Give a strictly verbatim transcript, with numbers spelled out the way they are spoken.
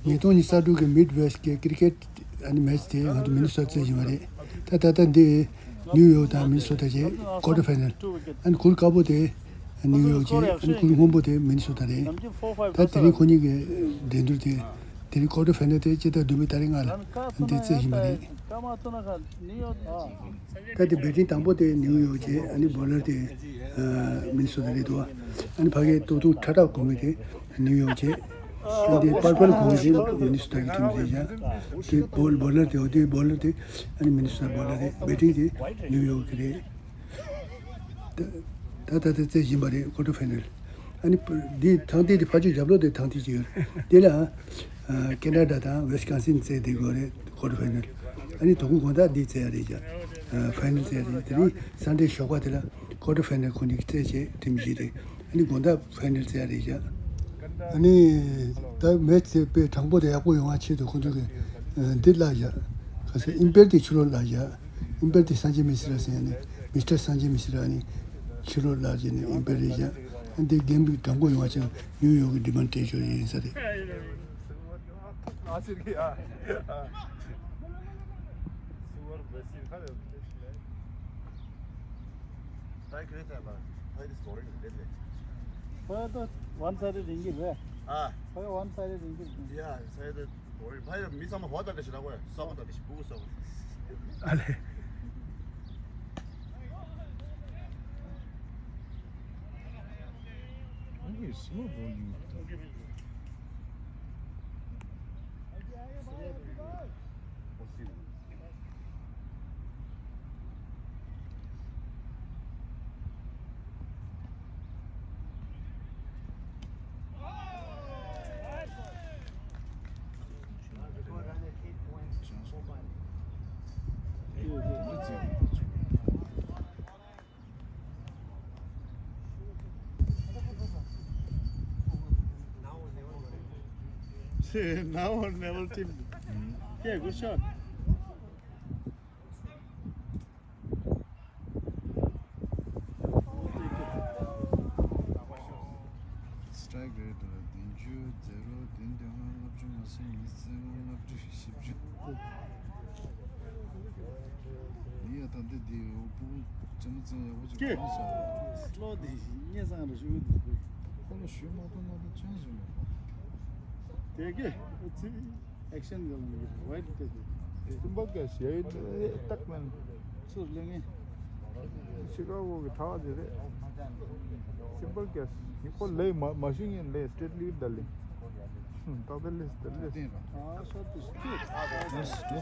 ཉིས་སྟོང་ཉི་ཤུ་རྩ་དྲུག་གི་མིད་ཝེསྟ་གི་ཀི་རི་ཀེཊ་ཨ་ནི་མེ་ཆི་དེ་ང་ཚོ་མི་ནི་སོ་ཊ་རྩེད་བཞིན་པ་རེད། ད་ད་ལྟ་འདི་ནིའུ་ཡོག་དང་མི་ནི་སོ་ཊ་བྱས་ཀོར་ཊར་ཕའི་ནལ། ཨ་ནི་གུར་དཀར་པོ་དེ་ནིའུ་ཡོག་བྱས། ཨ་ནི་གུར་སྔོན་པོ་དེ་མི་ནི་སོ་ཊ་རེད། ད་དེ་རིང་ཁོ་གཉིས་ཀྱི་འགྲན་བསྡུར་དེ་དེ་རིང་ཀོར་ཊར་ཕའི་ནལ་དེ་སྤྱི་ཟླ་བདུན་པའི་ཏ་རིག་ལྔ་ལ་འདི་རྩེད་བཞིན་པ་རེད། ད་དེ་བེ་ཊིང་དང་པོ་དེ་ནིའུ་ཡོག་བྱས། ཨ་ནི་བོ་ལར་དེ་ཨ་མི་ནི་སོ་ཊ་རེད་འདུག་ཨ་ནི་ཕ་གིའི་སྟོད་ཐུང་ཁྲ་ཁྲ་གོན་མཁན་དེ་ནིའུ་ཡོག་བྱས། ཨ་ནི་དེ་པར་པལ་གོན་མཁན་དེ་མི་ནི་སོ་ཊ་གི་ཊིམ་རེད་བཞག་དེ་བོ་བོ་ལར་དེ་འོ་དེ་བོ་ལར་དེ་ཨ་ནི་མི་ནི་སོ་ཊ་བོ་ལར་རེད། བེ་ཊིང་དེ་ནིའུ་ཡོག་གི་རེད། ད་ད་ད་རྩེད་བཞིན་པ་རེད་ཀོར་ཊར་ཕའི་ནལ། ཨ་ནི་འདི་ཐང་ཐིག་དེ་ཕར་ཕྱོགས་རྒྱབ་ལོགས་དེ་ཐང་ཐིག་ཅིག་ཡོད་རེད། དེ་ལ་ཨ་ཁེ་ན་ཌ་དང་ཝེ་སི་ཀོན་སིན་རྩེད་དེ་དགོས་རེད་ཀོར་ཊར་ཕའི་ནལ། ཨ་ནི་དོ་དགོང་དགོང་དག་འདི་རྩེད་ཡ་རེད་བཞག་ཨ་ཕའི་ནལ་རྩེད་ཡ་རེད། དེ་རིང་སན་ཌེ་ཞོགས་པ་དེ་ལ་ཀོར་ཊར་ཕའི་ནལ་ཁོ་གཉིས་ཀྱིས་རྩེད་བྱས་ཊིམ་བཞི་རེད། ཨ་ནི་དགོང་དག་ཕའི་ནལ་རྩེད་ཡ་རེད་བཞག་ཨ་ནི་ད་མེ་ཆི་དཔེ་དྲང་པོ་དང་ཡག་པོ་ཡོང་བ་ཆེད་དུ་ཁོང་ཚོ་གིས་ཨ་འདི་བརླགས་བཞག་ག་ཚོད་ཨིམ་པེར་དེ་ཕྱི་ལོགས་བརླགས་བཞག་ཨིམ་པེར་དེ་སན་ཅེ་མི་སི་ར་ཟེར་ཡ་ནི་མི་སི་ཊར་སན་ཅེ་མི་སི་ར་ནི་ཕྱི་ལོགས་བརླགས་བྱས་ནས་ཨིམ་པེར་རེད་བཞག་ཨ་འདི་གེམ་དྲང་པོ་ཡོང་བ་ཆེད་ནིའུ་ཡོག་གི་ཌི་མན་ཌི་སྤྲད་ཆོག་ཡིན་ས་རེད། Try great, Abba. Try this boring, deadly. ཁོ་ཡ་ད་ཝན་སའི་ཌེཌ་ཡིན་གྱི་རེད། ཨ། ཁོ་ཡ་ཝན་སའི་ཌེཌ་ཡིན་གྱི་རེད། Yeah, I said that boring. ཕ་ཡ་མི་ཚང་མ་ཧོ་ད་དེ་ཞིག་ལ་ཁོ་ཡ་སོག་ད་དེ་ཞིག་བུ་སོག་ཨ་ལེ། Okay, slow ball, you. Now or never team. Yeah, good shot. Strike rate ལ་བདུན་ཅུ་ཛེ་རོ། བདུན་བདུན་ལྔ་ལྔ་བཅུ་ང་གསུམ། ཉི་ཤུ་རྩ་ལྔ་ལྔ་བཅུ་བཞི་བཅུ། ཡིན་ཡང་ད་ལྟ་འདི་ཡོད་པུ་ཅི་མ་ཙམ་ཡག་པོ་ཅིག་ཀྱེ། གང་སོང་། སློ་དེ་ཉེ་སང་རུ་ཞུ་གི་འདུག་ཁོ་ལ་ཞུ་མ་ཐུབ་ན་ད་ཅང་ཞུ་མ་ཐུབ། དེ་གི་ཨེ་ཙི་ཨེག་ཤན་གི་ལ་ངེས་ཝའི་ཌི་ཏེ་དེ། Simple cash, yeah, it, tak man. ཚུར་ལེན་ངེས། ཤི་ཀ་གོ་གི་གྲྭ་བ་དེ་རེད། Simple cash. ཁོ་ལས་མ་མ་ཤི་ངེས་ལས་སི་ཊེ་ཊི་ལི་ཌ་ལི། ཧུམ། ཏག་ཏག་ལས་ཏག་ལས། ཨ་ཤོར་ཏུ་ཤི།